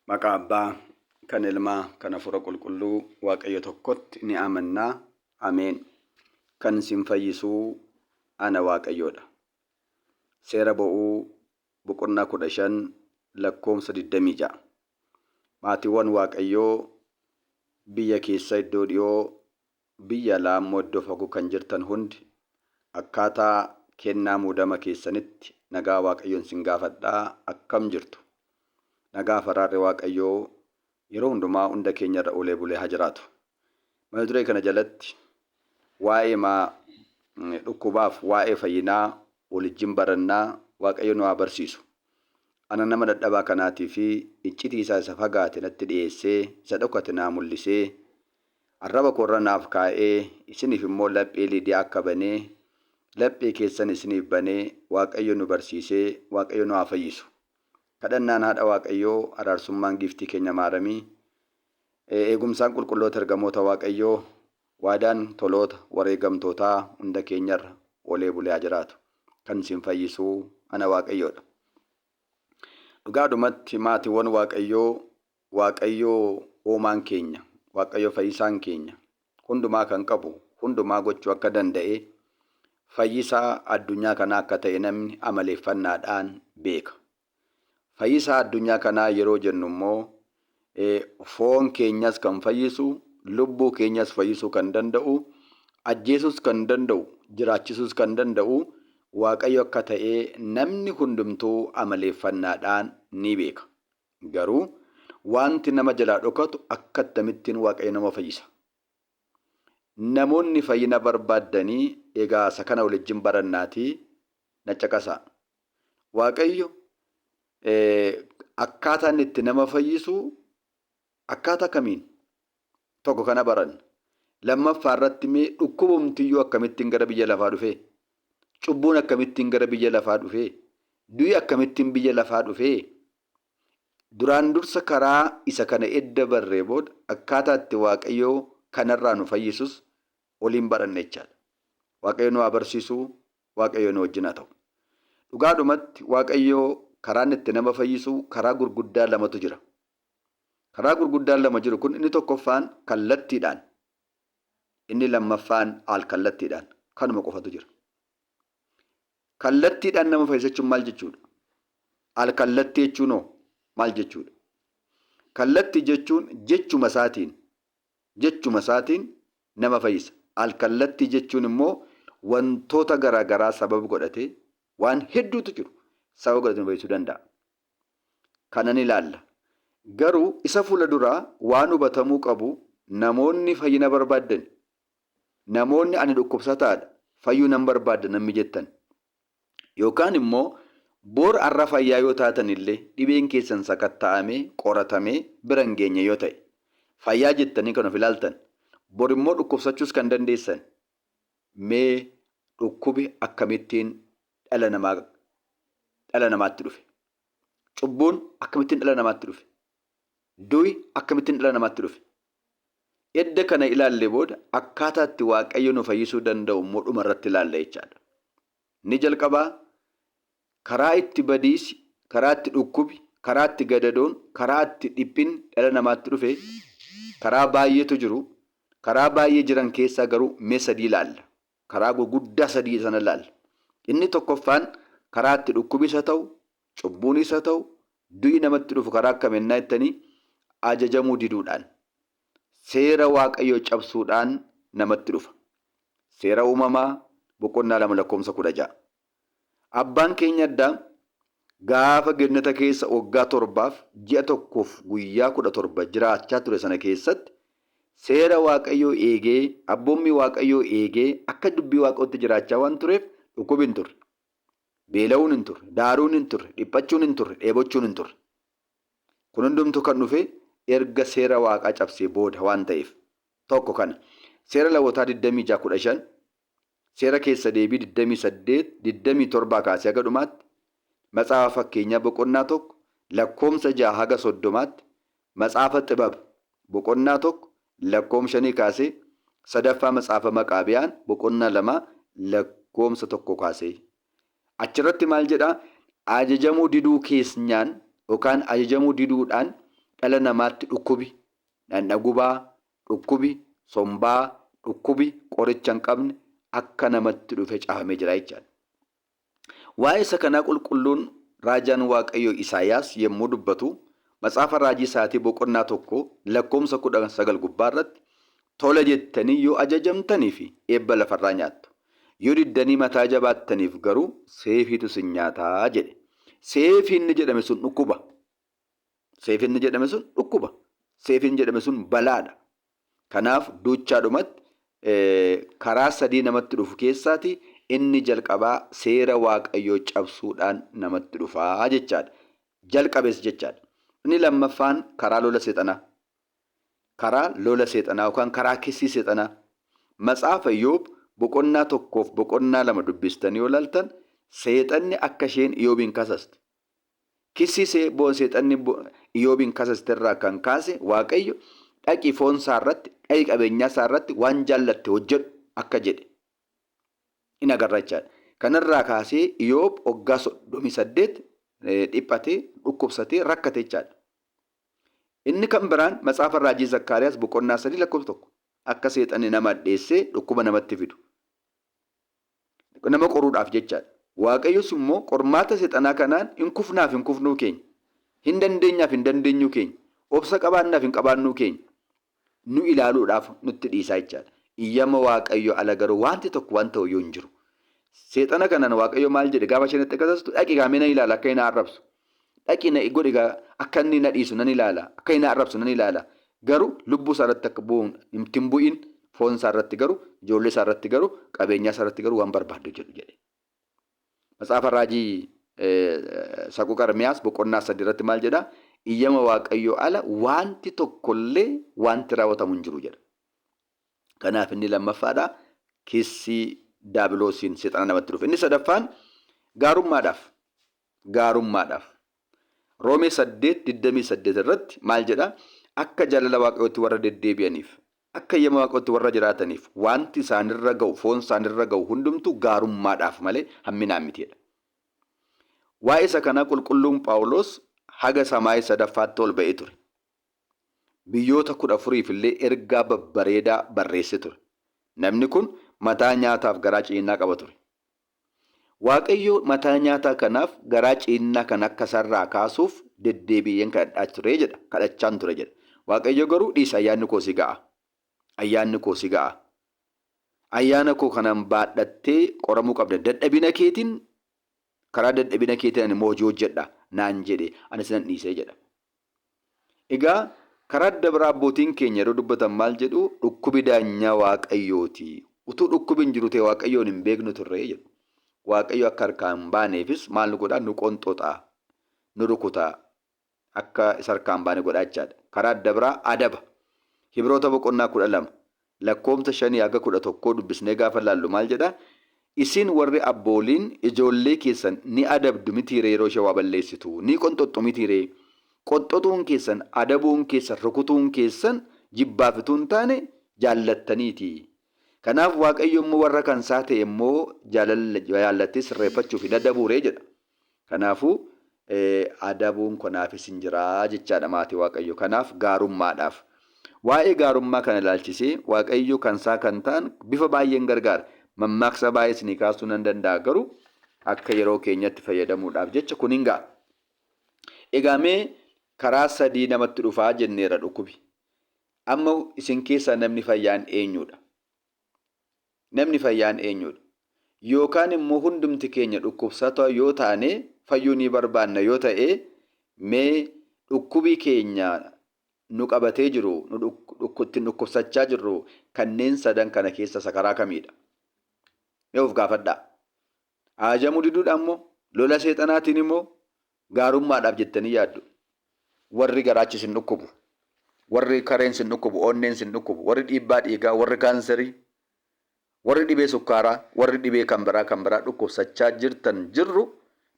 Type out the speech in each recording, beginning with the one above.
Maqaa Abbaa, kan Ilmaa, kan Hafuura Qulqulluu Waaqayyo tokkotti ni amannaa. Ameen. Kan isin fayyisuu ana Waaqayyoodha. Seera Ba'uu boqonnaa 15 lakkoofsa 26. Maatiiwwan Waaqayyoo biyya keessa iddoo dhiyoo, biyya alaa immoo iddoo fagoo kan jirtan hundi akkaataa kennaa muudama keessanitti nagaa Waaqayyoon sin gaafadhaa akkam jirtu? Nagaa fi araarri Waaqayyoo yeroo hundumaa hunda keenya irra oolee bulee haa jiraatu. Mata duree kana jalatti waa'ee maa dhukkubaaf waa'ee fayyinaa walijjin barannaa Waaqayyo nu haa barsiisu. Ana nama dadhabaa kanaatii fi iccitii isaa isa fagaate natti dhiyeessee isa dhokate naa mul'isee arraba koo irra naaf kaa'ee isiniif immoo laphee Liidiyaa akka banee laphee keessan isiniif banee Waaqayyo nu barsiisee Waaqayyo nu haa fayyisu. Kadhannaan haadha Waaqayyoo araarsummaan giiftii keenya Maaramii eegumsaan qulqulloota ergamoota Waaqayyoo waadaan toloota wareegamtootaa hunda keenyarra oolee bulee haa jiraatu. Kan isin fayyisuu ana Waaqayyoodha. Dhugaadhumatti maatiiwwan Waaqayyoo Waaqayyoo uumaan keenya, Waaqayyo fayyisaan keenya hundumaa kan qabu, hundumaa gochuu akka danda'e fayyisaa addunyaa kanaa akka ta'e namni amaleeffannaadhaan beeka. Fayyisaa addunyaa kanaa yeroo jennu immoo foon keenyas kan fayyisu, lubbuu keenyas fayyisuu kan danda'u, ajjeesuus kan danda'u, jiraachisuus kan danda'u Waaqayyo akka ta'e namni hundumtuu amaleeffannaadhaan ni beeka. Garuu wanti nama jalaa dhokatu akka akkamittiin Waaqayyo nama fayyisa. Namoonni fayyina barbaaddanii egaa isa kana walijjin barannaatii na caqasaa. Waaqayyo akkaataa inni itti nama fayyisu akkaataa kamiin? Tokko kana baranna. Lammaffaa irratti mee dhukkubumtiyyuu akkamittiin gara biyya lafaa dhufee? Cubbuun akkamittiin gara biyya lafaa dhufee? Du'i akkamittiin biyya lafaa dhufee? Duraan dursa karaa isa kana edda barree booda akkaataa itti Waaqayyo kanarraa nu fayyisus waliin baranna jechaadha. Waaqayyo nu haa barsiisu, Waaqayyo nu wajjin haa ta'u. Dhugaadhumatti Waaqayyo karaan itti nama fayyisu karaa gurguddaa lamatu jira. Karaa gurguddaan lama jiru kun inni tokkoffaan kallattiidhaan, inni lammaffaan al-kallattiidhaan kanuma qofatu jira. Kallattiidhaan nama fayyisa jechuun maal jechuudha? Al-kallattii jechuun hoo maal jechuudha? Kallattii jechuun jechuma isaatiin jechuma isaatiin nama fayyisa. Al-kallattii jechuun immoo wantoota garaagaraa sababa godhatee waan hedduutu jiru sababa godhatee nu fayyisuu danda'a. Kana ni ilaalla. Garuu isa fuula duraa waan hubatamuu qabu namoonni fayyina barbaaddan namoonni ani dhukkubsataadha fayyuu nan barbaadda namni jettan yookaan immoo bor har'a fayyaa yoo taatan illee dhibeen keessan sakatta'amee qoratamee bira hin geenye yoo ta'e fayyaa jettanii kan of ilaaltan bor immoo dhukkubsachuus kan dandeessan mee dhukkubi akkamittiin dhala namaa dhala namaatti dhufe? Cubbuun akkamittiin dhala namaatti dhufe? Du'i akkamittiin dhala namaatti dhufe? Edda kana ilaallee booda akkaataa itti Waaqayyo nu fayyisuu danda'u immoo dhuma irratti ilaalla jechaadha. Inni jalqabaa karaa itti badiisi, karaa itti dhukkubi, karaa itti gadadoon, karaa itti dhiphinni dhala namaatti dhufe karaa baay'eetu jiru. Karaa baay'ee jiran keessaa garuu mee sadii ilaalla. Karaa gurguddaa sadii sana ilaalla. Inni tokkoffaan karaa itti dhukkubi isa ta'u, cubbuun isa ta'u, du'i namatti dhufu karaa akkaminnaa jettanii ajajamuu diduudhaan, seera Waaqayyoo cabsuudhaan namatti dhufa. Seera uumamaa boqonnaa 2 lakkoofsa 16. Abbaan keenya Addaam gaafa gennata keessa waggaa torbaaf ji'a tokkoof guyyaa 17 jiraachaa ture sana keessatti seera Waaqayyoo eegee, abboommii Waaqayyoo eegee akka dubbii Waaqayyootti jiraachaa waan tureef dhukkubi hin turre. Beela'uun hin turre, daaruun hin turre, dhiphachuun hin turre, dheebochuun hin turre. Kun hundumtuu kan dhufe erga seera Waaqaa cabsee booda waan ta'eef. Tokko kana. Seera Lewwotaa 26 15, Seera Keessa Deebii 28 27 kaasee haga dhumaatti, Matsaafa Fakkeenyaa boqonnaa 1 lakkoomsa 6 haga 30tti, Matsaafa Xibab boqonnaa 1 lakkoom shanii kaasee, sadaffaa Matsaafa Maqaabiyaan boqonnaa 2 lakkoomsa 1 kaasee. Achirratti maal jedhaa? Ajajamuu diduu keessnyaan yookaan ajajamuu diduudhaan Dhala namaatti dhukkubi dhandha gubaa, dhukkubi sombaa, dhukkubi qoricha hin qabne akka namatti dhufe caafamee jira jechaadha. Waa'ee isa kanaa qulqulluun raajaan Waaqayyoo Isaayaas yommuu dubbatu matsaafa raajii isaatii boqonnaa 1 lakkoomsa 19 gubbaa irratti tola jettanii yoo ajajamtaniif eebba lafarraa nyaattu. Yoo diddanii mataa jabaattaniif garuu seefiitu isin nyaataa jedhe. Seefiin inni jedhame sun dhukkuba. Seefiin inni jedhame sun dhukkuba. Seefiin jedhame sun balaadha. Kanaaf duuchaadhumatti karaa sadii namatti dhufu keessaati inni jalqabaa seera Waaqayyoo cabsuudhaan namatti dhufaa jechaadha. Jalqabes jechaadha. Inni lammaffaan karaa lola seexanaa. Karaa lola seexanaa yookaan karaa kissii seexanaa. Matsaafa Iyoob boqonnaa 1f boqonnaa 2 dubbistanii yoo ilaaltan seexanni akka isheen Iyoobiin kasaste. Kissii seexanni Iyoobiin kasaste irraa kan kaase Waaqayyo dhaqi foon isaa irratti, dhaqi qabeenyaa isaa irratti waan jaallatte hojjedhu akka jedhe in agarra jechaadha. Kanarraa kaasee Iyoob waggaa 38 dhiphatee, dhukkubsatee, rakkate jechaadha. Inni kan biraan matsaafa raajii Zakkaariyaas boqonnaa 3 lakkoofsa 1 akka seexanni nama adheessee dhukkuba namatti fidu. Nama qoruudhaaf jechaadha. Waaqayyos immoo qormaata seexanaa kanaan hin kufnaaf hin kufnuu keenya, hin dandeenyaaf hin dandeenyuu keenya, obsa qabaannaaf hin qabaannuu keenya nu ilaaluudhaaf nutti dhiisaa jechaadha. Iyyama Waaqayyo ala garuu wanti tokko waan ta'u iyyuu hin jiru. Seexana kanaan Waaqayyo maal jedhe gaafa isheen itti kasastu dhaqi gaa mee nan ilaala akka inni na arrabsu. Dhaqi na godhi gaa akka inni na dhiisu nan ilaala akka inni na arrabsu nan ilaala. Garuu lubbuu isaa irratti akka bu'uun itti hin bu'in foon isaa irratti garuu ijoollee isaa irratti garuu qabeenyaa isaa irratti garuu waan barbaaddu jedhu jedhe. Matsaafa raajii Saquqa Ermiyaas boqonnaa 3 irratti maal jedha? Iyyama Waaqayyoo ala wanti tokkollee wanti raawwatamu hin jiru jedha. Kanaaf inni lammaffaadha kissii daabiloosiin seexana namatti dhufe. Inni sadaffaan gaarummaadhaaf. Gaarummaadhaaf. Roomee 8:28 irratti maal jedha? Akka jaalala Waaqayyootti warra deddeebi'aniif, akka eeyyama Waaqayyootti warra jiraataniif wanti isaanirra ga'u, foon isaanirra ga'u hundumtuu gaarummaadhaaf malee hamminaan miti jedha. Waa'ee isa kanaa qulqulluun Phaawulos haga samaayii sadaffaatti ol ba'ee ture. Biyyoota 14f illee ergaa babbareedaa barreessee ture. Namni kun mataa nyaataaf garaa ciniinnaa qaba ture. Waaqayyo mataa nyaataa kanaaf garaa ciniinnaa kana akka isarraa kaasuuf deddeebi'een kadhadhaa ture jedha. Kadhachaan ture jedha. Waaqayyo garuu dhiisi ayyaanni koo si ga'a. Ayyaanni koo si ga'a. Ayyaana koo kanaan baadhattee qoramuu qabda. Dadhabina keetiin karaa dadhabina keetiin ani immoo hojii hojjedha naan jedhe anis nan dhiisee jedha. Egaa karaa adda biraa abbootiin keenya yeroo dubbatan maal jedhu dhukkubi daanyaa Waaqayyooti. Utuu dhukkubi hin jiru ta'e Waaqayyoon hin beeknu turre jedhu. Waaqayyo akka harkaa hin baaneefis maal nu godhaa? Nu qonxoxa, nu rukuta, akka isa harkaa hin baane godhaa jechaadha. Karaa adda biraa adaba. Hibroota boqonnaa 12 lakkoofsa 5 haga 11 dubbisnee gaafa laallu maal jedha? Isin warri abbooliin ijoollee keessan ni adabdu mitii ree yeroo isheen waa balleessitu? Ni qonxoxxu mitii ree? Qonxoxuun keessan, adabuun keessan, rukutuun keessan jibbaaf utuu hin taane jaallattaniiti. Kanaaf Waaqayyo immoo warra kan isaa ta'e immoo jaallatee sirreeffachuuf hin adabuu ree jedha. Kanaafuu adabuun kanaafis hin jira jechaadha maatii Waaqayyo. Kanaaf gaarummaadhaaf. Waa'ee gaarummaa kana ilaalchisee Waaqayyo kan isaa kan ta'an bifa baay'een gargaara. Mammaaksa baay'ee isinii kaasuu nan danda'a garuu akka yeroo keenyatti fayyadamuudhaaf jecha kun hin ga'a. Egaa mee karaa sadii namatti dhufaa jenneerra dhukkubi. Amma isin keessaa namni fayyaan eenyuudha? Namni fayyaan eenyuudha? Yookaan immoo hundumti keenya dhukkubsataa yoo taane fayyuu ni barbaanna yoo ta'e mee dhukkubii keenya nu qabatee jiru nu ittiin dhukkubsachaa jirru kanneen sadan kana keessa isa karaa kamiidha? Mee of gaafadhaa. Ajajamuu diduudhaan moo? Lola seexanaatiin immoo gaarummaadhaaf jettanii yaaddu? Warri garaachi isin dhukkubu, warri kareen isin dhukkubu, onneen isin dhukkubu, warri dhiibbaa dhiigaa, warri kaanserii, warri dhibee sukkaaraa, warri dhibee kan biraa kan biraa dhukkubsachaa jirtan jirru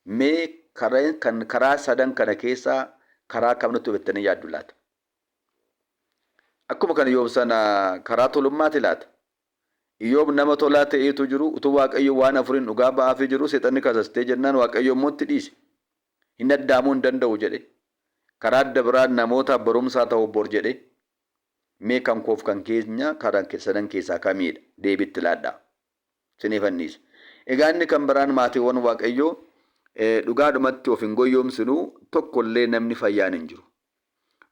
mee kan karaa sadan kana keessaa karaa kam nutti hubattanii yaaddu laata? Akkuma kan Iyoob sana karaa tolummaati laata? Iyoob nama tolaa ta'eetu jiru utuu Waaqayyo waan afuriin dhugaa ba'aafii jiru seexanni kasastee jennaan Waaqayyo immoo itti dhiise. Hin addaamuu hin danda'u jedhe. Karaa adda biraan namootaaf barumsaa ta'u bor jedhe. Mee kan koof kan keenya karaa sadan keessaa kamiidha? Deebitti laadhaa. Siniif anniisa. Egaa inni kan biraan, maatiiwwan Waaqayyoo, dhugaadhumatti of hin goyyoomsinu, tokkollee namni fayyaan hin jiru.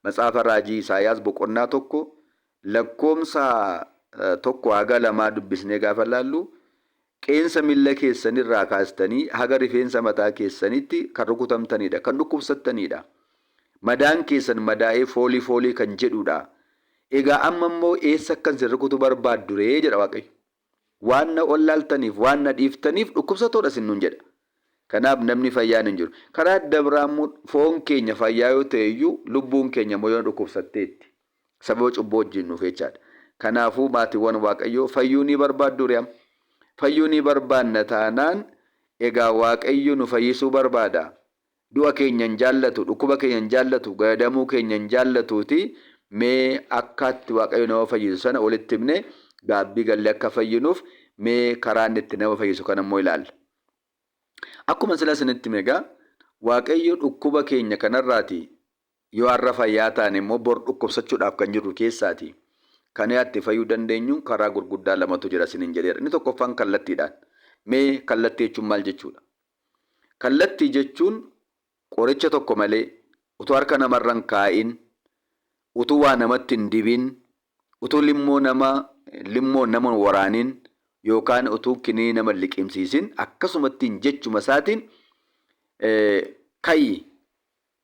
Matsaafa raajii Isaayaas boqonnaa 1 lakkoomsa 1 haga 2 dubbisnee gaafa laallu, qeensa miilla keessanirraa kaastanii haga rifeensa mataa keessanitti kan rukutamtanidha, kan dhukkubsattanidha. Madaan keessan madaa'ee foolii foolii kan jedhudha. Egaa amma immoo eessa akkan isin rukutu barbaadduree jedha Waaqayyo. Waan na wallaaltaniif, waan na dhiiftaniif dhukkubsatoodha isin nuun jedha. Kanaaf namni fayyaan hin jiru. Karaa adda biraa immoo foon keenya fayyaa yoo ta'e iyyuu, lubbuun keenya immoo yoo dhukkubsatteetti. Sababa cubbuu wajjin nuuf jechaadha. Kanaafuu maatiiwwan Waaqayyoo, fayyuu ni barbaaddu ri'am. Fayyuu ni barbaanna taanaan, egaa Waaqayyo nu fayyisuu barbaada. Du'a keenya hin jaallatu, dhukkuba keenya hin jaallatu, gadadamuu keenya hin jaallatuuti, mee akkaatti Waaqayyo nama fayyisu sana walitti himne, gaabbii gallee akka fayyinuuf mee karaa inni itti nama fayyisu kana immoo ilaalla. Akkuma sila isinitti hime, egaa Waaqayyo dhukkuba keenya kanarraati yoo har'a fayyaa taane immoo bor dhukkubsachuudhaaf kan jirru keessaati. Kan itti fayyuu dandeenyu karaa gurguddaa lamatu jira isiniin jedheera. Inni tokkoffaan kallattiidhaan. Mee kallattii jechuun maal jechuudha? Kallattii jechuun qoricha tokko malee, utuu harka namarra hin kaa'in, utuu waa namatti hin dibin, utuu limmoo nama hin waraanin yookaan utuu kinii nama hin liqimsiisin, akkasumattiin jechuma isaatiin "Ka'i,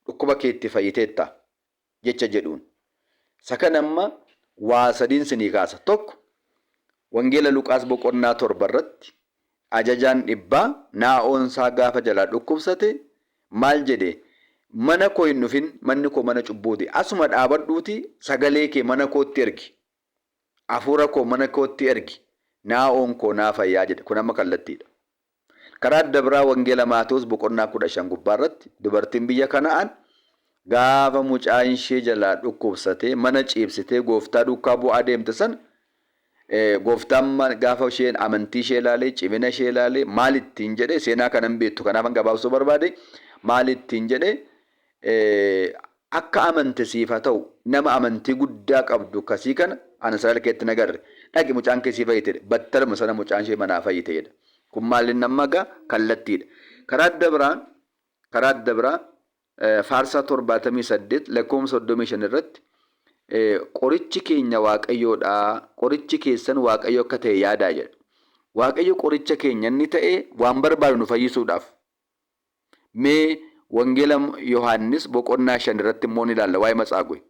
dhukkuba keetti fayyiteetta" jecha jedhuun. Isa kana amma waa sadiin sinii kaasa. Tokko, Wangeela Luqaas boqonnaa 7 irratti ajajaan dhibbaa naa'oonsaa gaafa jalaa dhukkubsate maal jedhe? "Mana koo hin dhufin, manni koo mana cubbuuti. Asuma dhaabadhuuti sagalee kee mana kootti ergi. Hafuura koo mana kootti ergi. Naa'oon koo naa fayyaa" jedhe. Kun amma kallattiidha. Karaa adda biraa Wangeela Maatewos boqonnaa 15 gubbaarratti dubartiin biyya Kana'aan gaafa mucaan ishee jalaa dhukkubsatee mana ciibsitee gooftaa duukaa bu'aa deemte sana, gooftaan gaafa isheen amantii ishee ilaalee, cimina ishee ilaalee maal ittiin jedhe? Seenaa kanan beektu, kanaafan gabaabsuu barbaade. Maal ittiin jedhe? "Akka amante siif haa ta'u, nama amantii guddaa qabdu kasii kana ana Israa'el keetti nagarre, dhaqi, mucaan kee sii fayyite" jedhe. Battaluma sana mucaan ishee manaa fayyite jedha. Kun maal inni amma egaa kallattiidha. Karaa adda biraa Faarsaa 78 lakkoofsa 35 irratti "Qorichi keenya Waaqayyoodha, qorichi keessan Waaqayyo akka ta'e yaadaa" jedha. Waaqayyo qoricha keenya inni ta'e waan barbaadu nu fayyisuudhaaf. Mee Wangeela Yohaannis boqonnaa 5 irratti immoo ni ilaalla waa'ee matsaagui.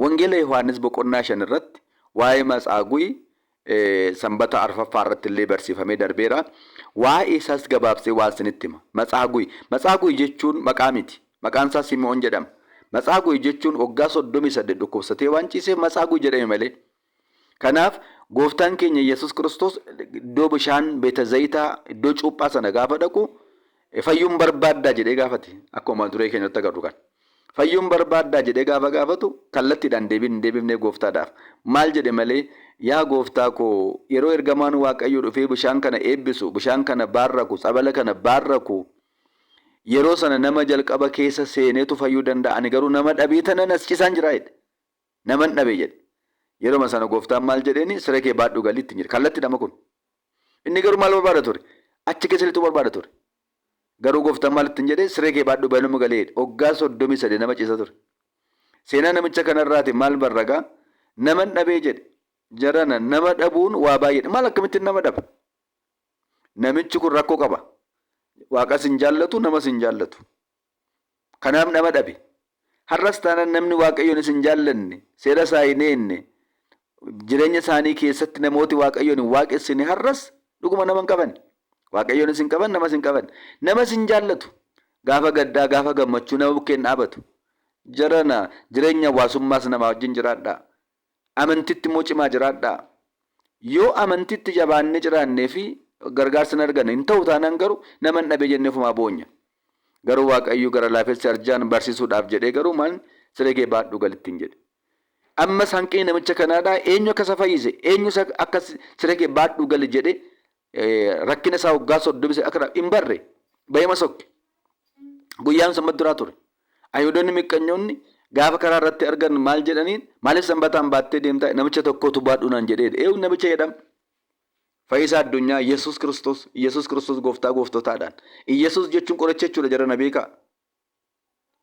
Wangeela Yohaannis boqonnaa 5 irratti waa'ee matsaagui sanbata arfaffaa irratti illee barsiifamee darbeera. Waa'ee isaas gabaabsee waa isinitti hima. Matsaagui. Matsaagui jechuun maqaa miti. Maqaan isaa Simi'oon jedhama. Matsaagui jechuun waggaa 38 dhukkubsatee waan ciiseef matsaagui jedhame malee. Kanaaf gooftaan keenya Yesuus Kiristoos iddoo bishaan Beeta Zayitaa, iddoo cuuphaa sana gaafa dhaqu, "Fayyuun barbaaddaa?" jedhee gaafate. Akkuma duree keenyatti agarru kan. "Fayyuun barbaaddaa?" jedhee gaafa gaafatu, kallattiidhaan deebiin hin deebifnee gooftaadhaaf. Maal jedhe malee? "Yaa gooftaa koo, yeroo ergamaan Waaqayyoo dhufee bishaan kana eebbisu, bishaan kana baarraku, tsabala kana baarraku, yeroo sana nama jalqaba keessa seeneetu fayyuu danda'a. Ani garuu nama dhabee tanan as ciisaan jira" jedhe. "Naman dhabe" jedhe. Yeroo sana gooftaan maal jedheeni? "Siree kee baadhu galii" ittiin jedhe. Kallattiidhama kun. Inni garuu maal barbaada ture? Achi keessa lixuu barbaada ture. Garuu gooftaan maal ittiin jedhe? "Siree kee baadhu banuma galee" jedhe. Waggaa 38 nama ciisa ture. Seenaa namicha kanarraati maal barragaa? "Naman dhabee" jedhe. Jarana, nama dhabuun waa baay'eedha. Maal, akkamittiin nama dhaba? Namichi kun rakkoo qaba. Waaqas hin jaallatu, namas hin jaallatu. Kanaaf nama dhabe. Har'as taanaan namni Waaqayyoon hin jaallanne, seera isaa hin eenne, jireenya isaanii keessatti namooti Waaqayyoon hin waaqessine har'as dhuguma nama hin qaban. Waaqayyoonis hin qaban, namas hin qaban. Namas hin jaallatu. Gaafa gaddaa, gaafa gammachuu nama bukkeen dhaabatu. Jarana, jireenya hawaasummaas namaa wajjin jiraadhaa. Amantitti immoo cimaa jiraadhaa. Yoo amantitti jabaannee jiraannee fi gargaarsa hin arganne hin ta'u taanaan, garuu nama hin dhabee jennee ofumaa boonya. Garuu Waaqayyo gara laafessi arjaan barsiisuudhaaf jedhee garuu maal? "Siree kee baadhu galittiin" jedhe. Ammas hanqinni namicha kanaadhaa eenyu akka isa fayyise, eenyu akka "Siree kee baadhu gali" jedhe, rakkina isaa waggaa 30 akka hin barre bahima sokke. Guyyaan sun duraa ture. Ayihudoonni miqqanyoonni gaafa karaa irratti argan maal jedhaniin maaliif sanbataan baattee deemtaa namicha tokkotu baadhu naan jedheedha. Eewu namicha jedhama. Fayyisaa addunyaa Yesuus Kiristoos Yesuus Kiristoos gooftaa gooftotaadhaan. Yesuus jechuun qoricha jechuudha jara na beekaa.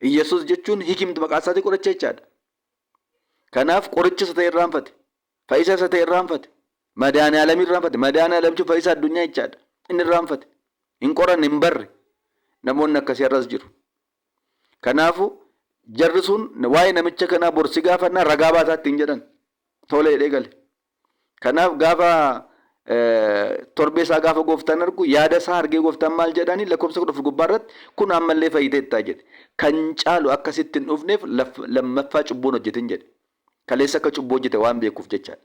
Yesuus jechuun hikimtu maqaa isaatii qoricha jechaadha. Kanaaf qoricha isa ta'e irraanfate. Fayyisaa isa ta'e irraanfate. Madaaniyaalamii irraanfate. Madaaniyaalam jechuun fayyisaa addunyaa jechaadha. Inni irraanfate. Hin qoranne hin barre. Namoonni akkasii har'as jiru. Kanaafuu jarri sun waa'ee namicha kanaa borsi gaafannaa ragaa baataa ittiin jedhan. Tole jedhee gale. Kanaaf gaafa torbee isaa gaafa gooftaan argu yaada isaa argee gooftaan maal jedhanii lakkoofsa 14 gubbaa irratti kun ammallee fayyiteettaa jedhe. Kan caalu akkasitti hin dhufneef lammaffaa cubbuun hojjetin jedhe. Kaleessa akka cubbuu hojjete waan beekuuf jechaadha.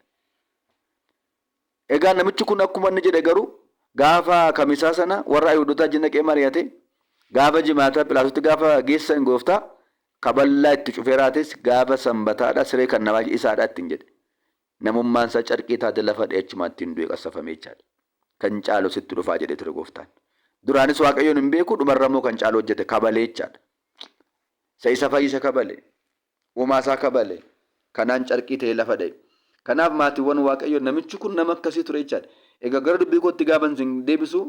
Egaa namichi kun akkuma inni jedhe garuu gaafa kamisaa sana warra Ayihuudotaa wajjin dhaqee mari'ate gaafa jimaataa Philaatositti gaafa geessan gooftaa kaballaa itti cufee raates gaafa sanbataadha siree kan namaa isaadha ittiin jedhe. Namummaan isaa carqii taate lafa dha'ee achumaan ittiin du'e qassafame jechaadha. Kan caalu sitti dhufaa jedhee ture gooftaan. Duraanis Waaqayyoon hin beeku dhumarra immoo kan caalu hojjete kabalee jechaadha. Isa isa fayyise kabale. Uumaa isaa kabale. Kanaan carqii ta'ee lafa dha'e. Kanaaf maatiiwwan Waaqayyoo namichi kun nama akkasii ture jechaadha. Egaa gara dubbii kootti gaafan isin deebisu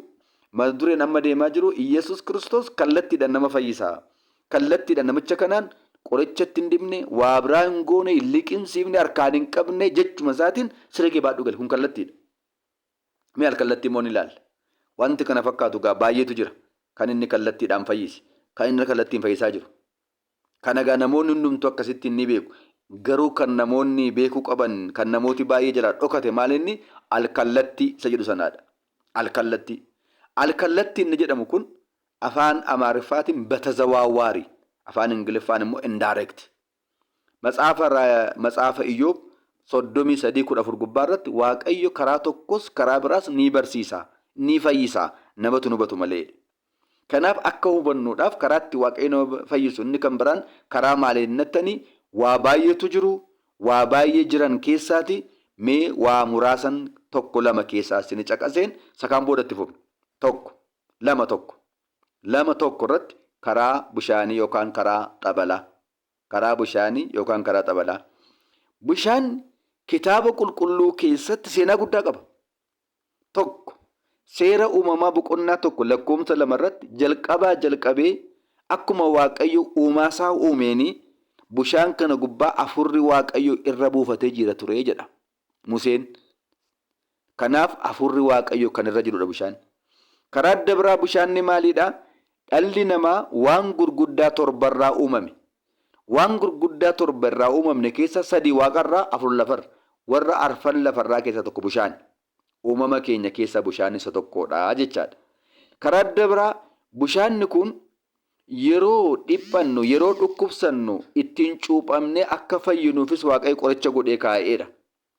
mata dureen amma deemaa jiru Iyyasuus Kiristoos kallattiidhaan nama fayyisa. Kallattiidhaan namicha kanaan qoricha itti hin dibne, waa biraa hin goone, hin liqimsiifne, harkaan hin qabne jechuma isaatiin siree kee baadhu gali. Kun kallattiidha. Mee alkallattii immoo ni ilaalla. Wanti kana fakkaatu gaa baay'eetu jira. Kan inni kallattiidhaan fayyise. Kan inni kallattiin fayyisaa jiru. Kana egaa namoonni hundumtuu akkasittiin ni beeku. Garuu kan namoonni beekuu qaban, kan namooti baay'ee jalaa dhokate maal inni alkallattii isa jedhu sanaadha. Alkallattii. Alkallattii inni jedhamu kun afaan Amaariffaatiin batazawaawaari, afaan Ingiliffaan immoo indirect. Matsaafa Matsaafa Iyyoob 33 14 gubbaa irratti Waaqayyo karaa tokkos karaa biraas ni barsiisa, ni fayyisa, namatu hin hubatu malee. Kanaaf akka hubannuudhaaf karaa itti Waaqayyo nama fayyisu inni kan biraan karaa maaliin nattanii waa baay'eetu jiru, waa baay'ee jiran keessaati mee waa muraasan tokko lama keessaa isin caqaseen sakaan booda itti fufna. Tokko. 2 1. 2 1 irratti karaa bishaanii yookaan karaa xabalaa. Karaa bishaanii yookaan karaa xabalaa. Bishaan kitaaba qulqulluu keessatti seenaa guddaa qaba. Tokko seera uumamaa boqonnaa 1 lakkoofsa 2 irratti jalqabaa jalqabee akkuma Waaqayyo uumaasaa uumeenii bishaan kana gubbaa afurri Waaqayyo irra buufatee jira ture jedha Museen. Kanaaf hafuurri Waaqayyoo kan irra jirudha bishaan. Karaa adda biraa bishaanni maaliidha? Dhalli namaa waan gurguddaa torbarraa uumame. Waan gurguddaa torba irraa uumamne keessa sadii waaqarraa, afur lafarra. Warra arfan lafarraa keessaa tokko bishaani. Uumama keenya keessaa bishaan isa tokkodha jechaadha. Karaa adda biraa bishaanni kun yeroo dhiphannu, yeroo dhukkubsannu ittiin cuuphamnee akka fayyinuufis Waaqayyo qoricha godhee kaa'eera.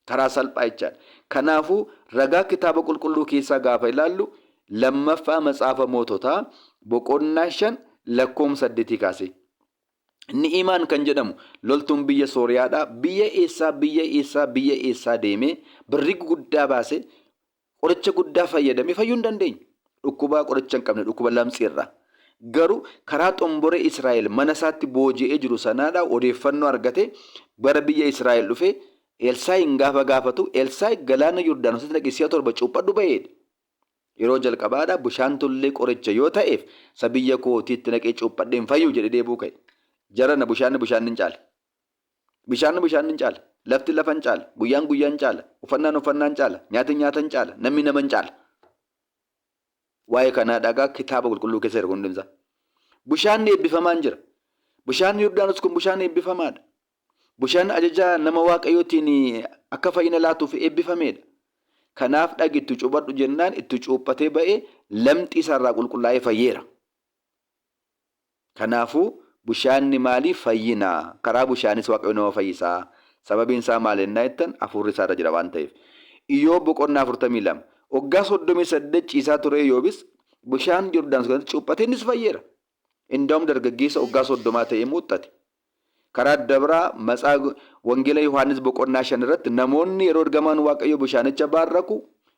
Karaa salphaa jechaadha. Kanaafuu ragaa kitaaba qulqulluu keessaa gaafa ilaallu lammaffaa matsaafa moototaa boqonnaa 5 lakkoomsa saddeetii kaasee. Ni'imaan kan jedhamu loltuun biyya Sooriyaadhaa biyya eessaa biyya eessaa biyya eessaa deemee birrii guguddaa baasee qoricha guddaa fayyadamee fayyuu hin dandeenye. Dhukkuba qoricha hin qabne dhukkuba lamxii irraa. Garuu karaa xomboree Israa'el mana isaatti booji'ee jiru sanaadhaa odeeffannoo argatee gara biyya Israa'el dhufee Elsaa'iin gaafa gaafatu Elsaa'i galaana Yordaanositti dhaqii si'a torba cuuphadhu ba'eedha. Yeroo jalqabaadhaa bishaan tullee qoricha yoo ta'eef isa biyya kootiitti naqee cuuphadhee hin fayyu jedhee deebuu ka'e. Jarana bishaanni bishaan hin caale. Bishaanni bishaan hin caala. Lafti lafa hin caala. Guyyaan guyyaa hin caala. Uffannaan uffannaa hin caala. Nyaati nyaata hin caala. Namni nama hin caala. Waa'ee kanaa dhagaa kitaaba qulqulluu keessa jira hundumsaa. Bishaanni eebbifamaan jira. Bishaan Yordaanos kun bishaan eebbifamaadha. Bishaan ajaja nama Waaqayyootiin akka fayyina laatuuf eebbifameedha. Kanaaf dhaqi itti cuuphadhu jennaan itti cuuphatee ba'ee lamxii isaarraa qulqullaa'ee fayyeera. Kanaafuu bushaanni maali? Fayyina. Karaa bushaanis Waaqayyo nama fayyisa. Sababiin isaa maali ennaa jettan hafuurri isaa irra jira waan ta'eef. Iyoob boqonnaa 42. Waggaa 38 ciisaa ture Iyoobis bishaan Yordaanos kanatti cuuphatee innis fayyeera. Indaa'um dargaggeessa waggaa 30 ta'ee muuxxate. Karaa adda biraa matsaa Wangeela Yohaannis boqonnaa 5 irratti namoonni yeroo ergamaan Waaqayyoo bishaanicha baarraku,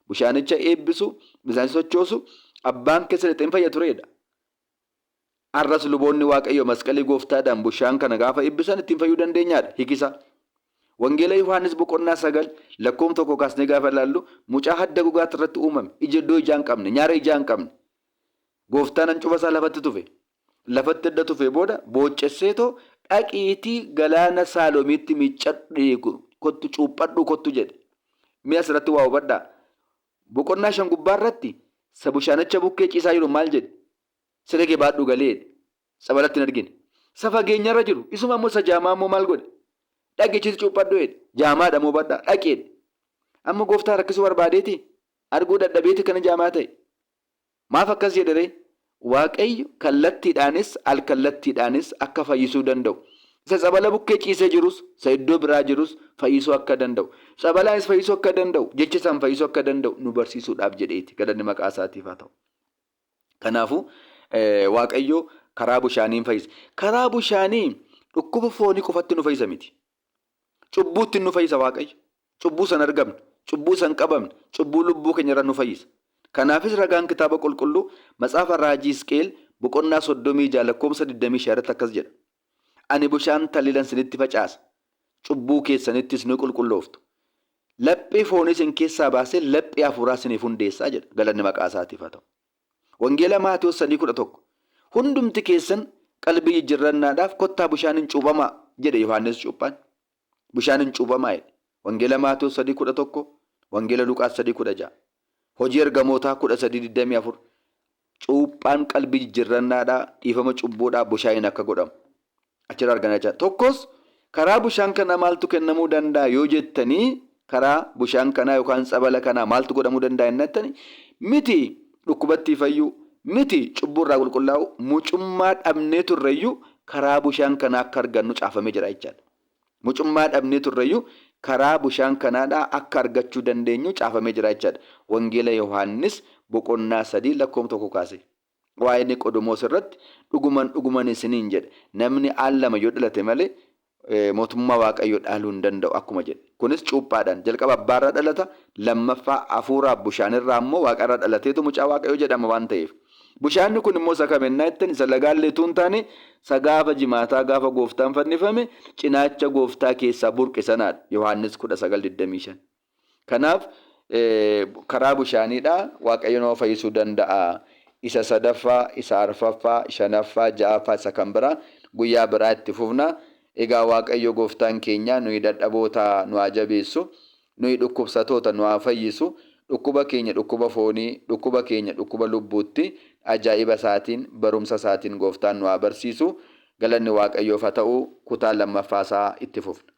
bishaanicha eebbisu, bishaanicha sochoosu abbaan keessa lixee hin fayya tureedha. Har'as luboonni Waaqayyoo masqalii gooftaadhaan bushaan kana gaafa eebbisan ittiin fayyuu dandeenyaadha. Hiikisa. Wangeela Yohaannis boqonnaa 9 lakkoofsa 1 kaasnee gaafa ilaallu mucaa hadda gogaatti irratti uumame ija iddoo ijaa hin qabne nyaara ijaa hin qabne gooftaan hancufa isaa lafatti tufe. Lafatti edda tufee booda booccesseetoo dhaqiitii galaana Saaloomiitti miiccadhu kottu cuuphadhu kottu jedhe. Mee asirratti waa hubadhaa. Boqonnaa 5 gubbaa irratti isa bishaanicha bukkee ciisaa jiru maal jedhe? Siree kee baadhuu galee jedhe. Tsabalatti hin argine. Isa fageenyarra jiru isuma immoo isa jaamaa immoo maal godhe? Dhaqi achitti cuuphadhu jedhe. Jaamaadha moo hubadhaa? Dhaqi jedhe. Amma gooftaa rakkisuu barbaadeeti? Arguu dadhabeeti kana jaamaa ta'e? Maaf akkas jedhe ree? Waaqayyo kallattiidhaanis alkallattiidhaanis akka fayyisuu danda'u. Isa tsabala bukkee ciisee jirus, isa iddoo biraa jirus fayyisuu akka danda'u. Tsabalaanis fayyisuu akka danda'u, jecha isaan fayyisuu akka danda'u nu barsiisuudhaaf jedheeti. Galanni maqaa isaatiif haa ta'u. Kanaafuu Waaqayyo karaa bishaanii hin fayyisa. Karaa bishaanii dhukkuba foonii qofatti nu fayyisa miti. Cubbuutti nu fayyisa Waaqayyo. Cubbuu san argamne, cubbuu san qabamne, cubbuu lubbuu keenya irraa nu fayyisa. Kanaafis ragaan kitaaba qulqulluu matsaafa raajii Hisqi'eel boqonnaa 36 lakkoofsa 25 irratti akkas jedha. Ani bishaan taliilan sinitti facaasa, cubbuu keessanittis ni qulqullooftu. Laphee foonii isin keessaa baasee laphee hafuuraa isiniif hundeessaa jedha. Galanni maqaa isaatiif haa ta'u. Wangeela Maatewos 3:11 Hundumti keessan qalbii jijjirrannaadhaaf kottaa bishaaniin cuuphamaa jedhe Yohaannis cuuphaan. Bishaaniin cuuphamaa jedhe. Wangeela Maatewos 3:11, Wangeela Luqaas 3:16. Hojii Ergamootaa 13:24 Cuuphaan qalbii jijjirrannaadhaa dhiifama cubbuudhaa bishaaniin akka godhamu achirraa argana jecha. Tokkos karaa bishaan kanaa maaltu kennamuu danda'a yoo jettanii karaa bishaan kanaa yookaan tsabala kanaa maaltu godhamuu danda'a jennattani miti dhukkubattii fayyuu miti cubbuu irraa qulqullaa'u mucummaa dhabnee turreyyuu karaa bishaan kanaa akka argannu caafamee jira jechaadha. Mucummaa dhabnee turreyyuu karaa bishaan kanaadhaa akka argachuu dandeenyu caafamee jira jechaadha. Wangeela Yohaannis boqonnaa 3 lakkoofsa 1 kaasee. Waa'ee Niqodemoos irratti dhuguman dhuguman isiniin jedha namni al lama yoo dhalate malee mootummaa Waaqayyoo dhaaluu hin danda'u akkuma jedhe. Kunis cuuphaadhaan jalqaba abbaarraa dhalata lammaffaa hafuuraaf bishaanirraa immoo waaqarraa dhalateetu mucaa Waaqayyoo jedhama waan ta'eef. Bishaanni kun immoo isa kam ennaa jettan isa lagaallee utuu hin taane isa gaafa jimaataa gaafa gooftaan fannifame cinaacha gooftaa keessaa burqe sanaadha. Yohaannis 19:25. Kanaaf karaa bishaaniidha Waaqayyo nama fayyisuu danda'a. Isa sadaffaa, isa arfaffaa, shanaffaa, ja'affaa isa kan biraa guyyaa biraa itti fufna. Egaa Waaqayyo gooftaan keenya nuyi dadhaboota nu haa jabeessu. Nuyi dhukkubsatoota nu haa fayyisu. Dhukkuba keenya dhukkuba foonii, dhukkuba keenya dhukkuba lubbuutti ajaa'iba isaatiin, barumsa isaatiin gooftaan nu haa barsiisu. Galanni Waaqayyoof haa ta'u. Kutaa lammaffaa isaa itti fufna.